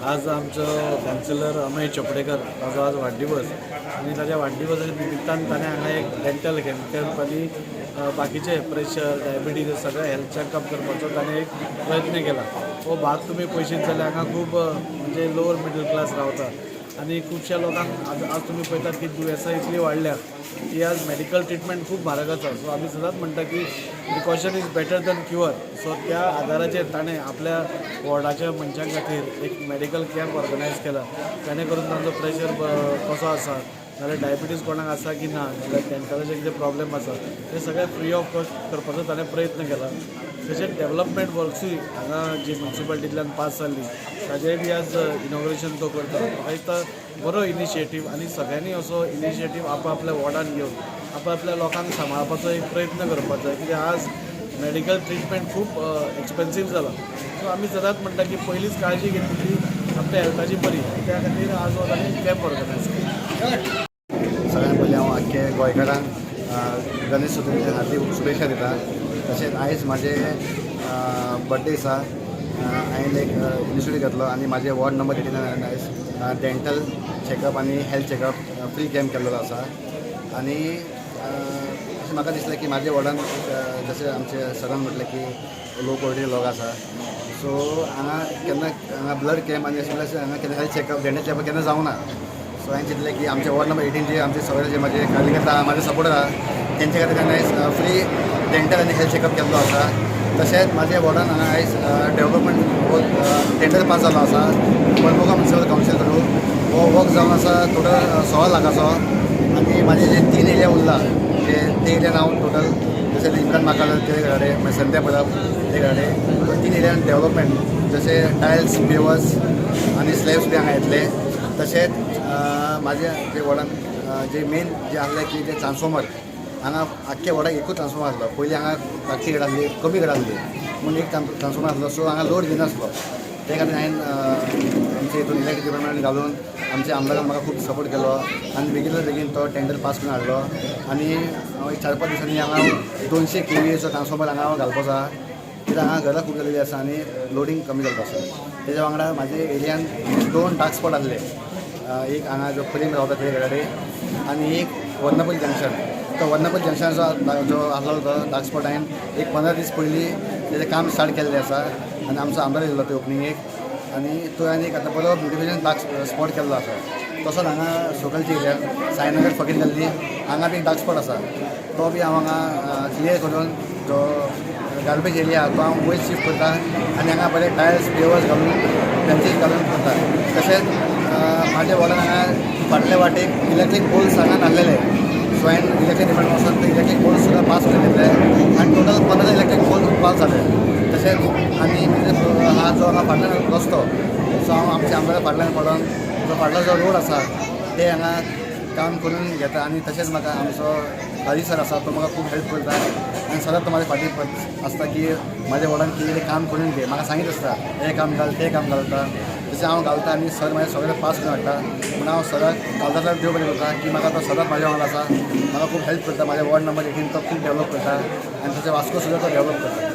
आज आमचो कावन्सिलर अमेय चोपडेकर ताजो आज वाडदिवस आनी ताज्या वाडदिवसाच्या निमित्तान ताणें हांगा एक डेंटल कॅम्प आनी बाकीचे प्रेशर, डायबिटीज, सगळे हेल्थ चॅकअप करपाचो ताणें एक प्रयत्न केला. हो भाग तुमी पळयशीत जाल्यार हांगा खूब म्हणजे लोवर मिडल क्लास रावता आनी खुबश्या लोकांक आज आज तुमी पळयतात की दुयेंसां इतलीं वाडल्या की आज मेडिकल ट्रिटमेंट खूब म्हारग आसा. सो आमी सदांच म्हणटा की precaution is better than cure. So त्या आदाराचेर ताणें आपल्या वॉर्डाच्या मनशां खातीर एक मेडिकल कॅम्प ऑर्गनायज केला, जेणे करून तांचो प्रेशर कसो आसा, नाल्यार डायबिटीज कोणाक आसा की ना, नाल्यार डेंटलाचे कितें प्रॉब्लेम आसा, ते सगळे फ्री ऑफ कॉस्ट करपाचो ताणें प्रयत्न केला. तशेंच डेवलपमेंट वर्क्सूय हांगा जी म्युन्सिपालिटींतल्यान पास जाल्ली, ताजेय बी आज इनॉग्रेशन तो करता. म्हाका दिसता बरो इनिशिएटीव आनी सगळ्यांनी असो इनिशिएटीव आपआपल्या वॉर्डान घेवन आपआपल्या लोकांक सांबाळपाचो एक प्रयत्न करपाक जाय, कित्याक आज मेडिकल ट्रिटमेंट खूब एक्सपेन्सीव जाला. सो आमी सदांच म्हणटा की पयलींच काळजी घेतली ती आपल्या हेल्थाची बरी. त्या खातीर आज हो तांणी कॅम्प ऑर्गनायज केला. सगळ्यात पयलीं हांव आख्खे गोंयकारांक गणेश चतुर्थीच्या हार्दीक शुभेच्छा दिता. तशेंच आयज म्हाजे बड्डे आसा. हांवें एक इनिशिएटीव घेतलो आनी म्हाजे वॉर्ड नंबर 18 आयज डेंटल चॅकअप आनी हेल्थ चॅकअप फ्री कॅम्प केल्लो आसा. आनी अशें म्हाका दिसलें की म्हाज्या वॉर्डान जशें आमचे सरान म्हटलें की लो क्वॉलिटी लोक आसा, सो हांगा केन्ना हांगा ब्लड कॅम्प आनी अशें म्हणल्यार हांगा केन्ना हेल्थ चॅकअप, डेंटल चॅकअप केन्ना जावना. सो हांवें चिंतलें की आमचे वॉर्ड नंबर 18 जे आमचे सगळे जे म्हाजे कार्यकर्ता, म्हाजे सपोर्टर आहा, तेंचे खातीर हांवें फ्री डेंटल आनी हेल्थ चॅकअप केल्लो आसा. तशेंच म्हाज्या वॉर्डान हांगा आयज डेवलपमेंट वर्क टेंडर पास जाल्लो आसा मर्मुगांव म्युनिसिपल कावन्सील थ्रू. हो वर्क जावन आसा टोटल 16 लाखाचो. आनी म्हाजे जे तीन एरिया उरला जे ते एरियान हांव टोटल जशें इमरान माकाल ते कडेन, मागीर संध्या परब ते कडेन, तीन एरियान डेवलपमेंट जशें टायल्स, पेवर्स आनी स्लॅब्स बी हांगा येतले. तशेंच म्हाज्या जे वॉर्डान जे मेन जे आहले की ते ट्रान्सफॉर्मर, हांगा आख्ख्या वॉर्डाक एकूच ट्रान्सफॉर्मर आसलो. पयलीं हांगा धाकटी घड आसली, कमी घड आसली म्हणून एक ट्रान्सफॉर्मर आसलो. सो हांगा लोड घेनासलो. ते खातीर हांवें आमचे हितून इलेक्ट्रीक डिपार्टमेंटान घालून आमच्या आमदारान म्हाका खूब सपोर्ट केलो आनी बेगीनल्या बेगीन तो टेंडर पास करून हाडलो. आनी हांव एक 4-5 दिसांनी हांगा 200 केवीएचो ट्रान्सफॉर्मर हांगा हांव घालपाचो आहा, कित्याक हांगा घरां खूब जाल्लेली आसा आनी लोडींग कमी जाल्लो आसा. तेज्या वांगडा म्हाजे एरियान दोन डार्क स्पॉट आसले, एक हांगा जो प्रेम रावता ते कडेन आनी एक वर्नापल्ली जंक्शन. तो वर्नापल्ली जंक्शनाचो जो आसलो तो डार्क स्पॉट, हांवें एक 15 दीस पयलीं तेजें काम स्टार्ट केल्लें आसा आनी आमचो आमदार येयल्लो ते ओपनिंगेक आनी तो आनी एक आतां बरो ब्युटिफिकेशन डार्क स्पॉट केल्लो आसा. तसोच हांगा सोकलच्या एरियान साईनगर फकीर गल्ली हांगा बी एक डार्क स्पॉट आसा, तो बी हांव हांगा क्लियर करून जो गार्बेज एरिया आहा तो हांव वयर शिफ्ट करता आनी हांगा बरे टायल्स, पेवर्स घालून, बेंचीस घालून करता. तशेंच म्हाज्या वॉर्डान हांगा फाटले वाटेक इलेक्ट्रीक पोल्स हांगा नासलेले. सो हांवें इलेक्ट्रीक डिपार्टमेंट वचून ते इलेक्ट्रीक पोल्स सुद्दां पास करून घेतले आनी टोटल 15 इलेक्ट्रीक पोल पास जाले. तशेंच आनी म्हणजे हा जो हांगा फाटल्यान रस्तो, सो हांव आमच्या आमदारा फाटल्यान पडोन जो फाटलो जो रोड आसा ते हांगा काम करून घेता. आनी तशेंच म्हाका आमचो हरी सर आसा, तो म्हाका खूब हेल्प करता आनी सदांच तो म्हाज्या फाटीं आसता की म्हाज्या वॉर्डान कितें काम करून घे. म्हाका सांगीत आसता, हें काम घाल, तें काम घालता. तशें हांव घालता आनी सर म्हाजें सगळें पास करून हाडटा. म्हणून हांव सराक काळजांतल्यान देव बरें करता की म्हाका तो सदांच म्हाज्या वांगडा आसा, म्हाका खूब हेल्प करता. म्हाज्या वॉर्ड नंबर 18 तो खूब डेवलप करता आनी तशें वास्को सुद्दां तो डेवलप करता.